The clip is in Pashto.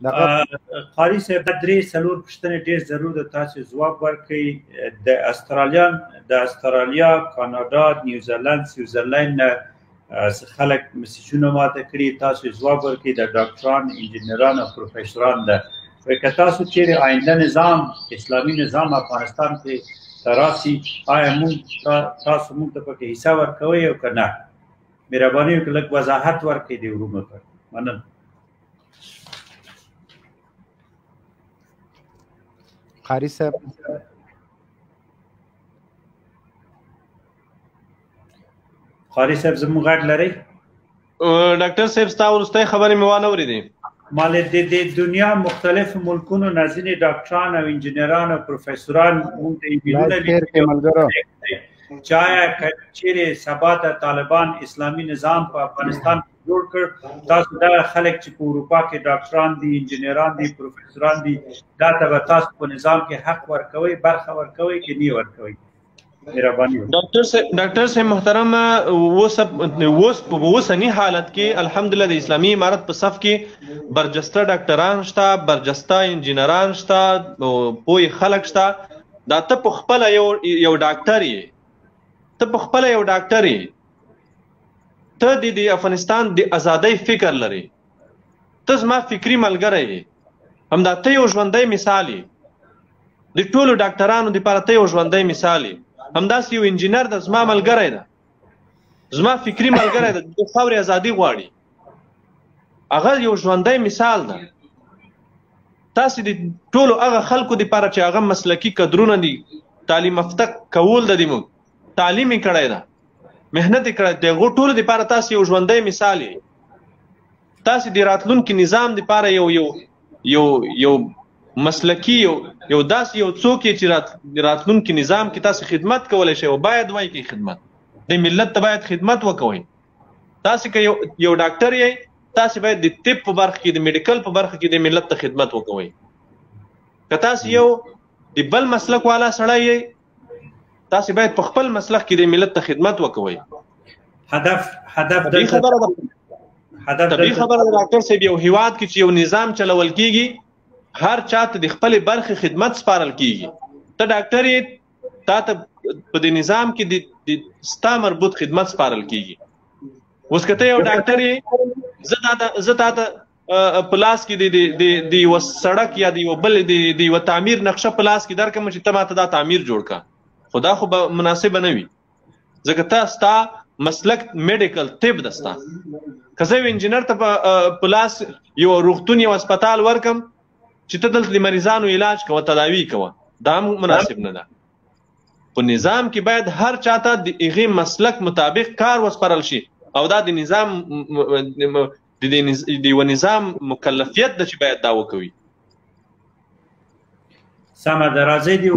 قاری صاحب، درې څلور پوښتنې ډېر ضرور ده تاسو ځواب ورکړئ. د استرالیا، کاناډا، نیوزیلند، سویټزرلند نه خلک مسیجونه ماته کړي، تاسو ځواب ورکړئ. د ډاکټران، انجینران او پروفیسوران ده. که تاسو چیرې آینده نظام، اسلامي نظام افغانستان کې راسي، آیا موږ تاسو موږ ته پکې حصه ورکوئ او که نه؟ مهرباني وکړئ لږ وضاحت ورکړئ دې وروڼو ته. مننه. قاری صاحب، قاری صاحب زموږ غږ لرئ؟ ډاکټر صاحب، ستا وروستۍ خبرې مې وانه ورېدې. مال د دنیا مختلف ملکونو نه ځینې ډاکټران او انجینران او پروفیسوران موږ ته ایمیلونه لیکي چې آیا که چیرې سبا ته طالبان اسلامي نظام په افغانستان کې جوړ کړ، تاسو دا خلک چې په اروپا کې ډاکټران دي، انجینران دي، پروفیسوران دي، دا ته به تاسو په نظام کې حق ورکوئ، برخه ورکوئ که نه ورکوئ؟ مهرباني. ډاکټر صاحب محترم، اوس اوس په اوسني حالت کې الحمدلله د اسلامي امارت په صف کې برجسته ډاکټران شته، برجسته انجینران شته، پوه خلک شته. دا ته په خپله یو ډاکټر یې، ته په خپله یو ډاکټر یې، ته د افغانستان د ازادۍ فکر لرې، ته زما فکري ملګری یې، همدا ته یو ژوندی مثال یې، د ټولو ډاکټرانو دپاره ته یو ژوندی مثال یې. همداسې یو انجینر ده، زما ملګری ده، زما فکري ملګری ده، د خاورې ازادي غواړي، هغه یو ژوندی مثال ده. تاسې د ټولو هغه خلکو دپاره چې هغه مسلکي کدرونه دي، تعلیم یافته کول ده، د موږ تعلیم یې کړی ده، محنت یې کړی، د هغو ټولو دپاره تاسې یو ژوندی مثال یې. تاسې د راتلونکي نظام دپاره یو یو یو یو مسلکي یو یو داسې یو څوک یې چې راتلونکي نظام کې تاسې خدمت کولی شئ او باید وای کوئ خدمت، د ملت ته باید خدمت وکوئ. تاسې که یو ډاکټر یئ، تاسې باید د طب په برخه کې، د میډیکل په برخه کې د ملت ته خدمت وکوئ. که تاسې یو د بل مسلک والا سړی یئ، تاسې باید په خپل مسلک کې د ملت ته خدمت وکوئ. هدف طبیعي خبره ده، طبیعي خبره ده ډاکټر صاحب، یو هیواد کې چې یو نظام چلول کیږي، هر چاته د خپلې برخې خدمت سپارل کیږي. ته ډاکټر یې، تا ته په دې نظام کې د ستا مربوط خدمت سپارل کیږي. اوس که ته یو ډاکټر یې، زه تا ته په لاس کې د یوه سړک یا د یوه بل د یوه تعمیر نقشه په لاس کې درکړم چې ته ماته دا تعمیر جوړ کړه، خو دا خو به مناسبه نه وي، ځکه ته ستا مسلک میډیکل طب ده ستا. که زه یو انجینر ته په لاس یو روغتون یو هسپتال ورکم چې ته دلته د مریضانو علاج کوه، تداوي کوه، دا هم مناسب نه ده. په نظام کې باید هر چاته د هغې مسلک مطابق کار وسپارل شي، او دا د نظام د یوه نظام مکلفیت ده چې باید دا وکوي. سمه ده، راځئ دې.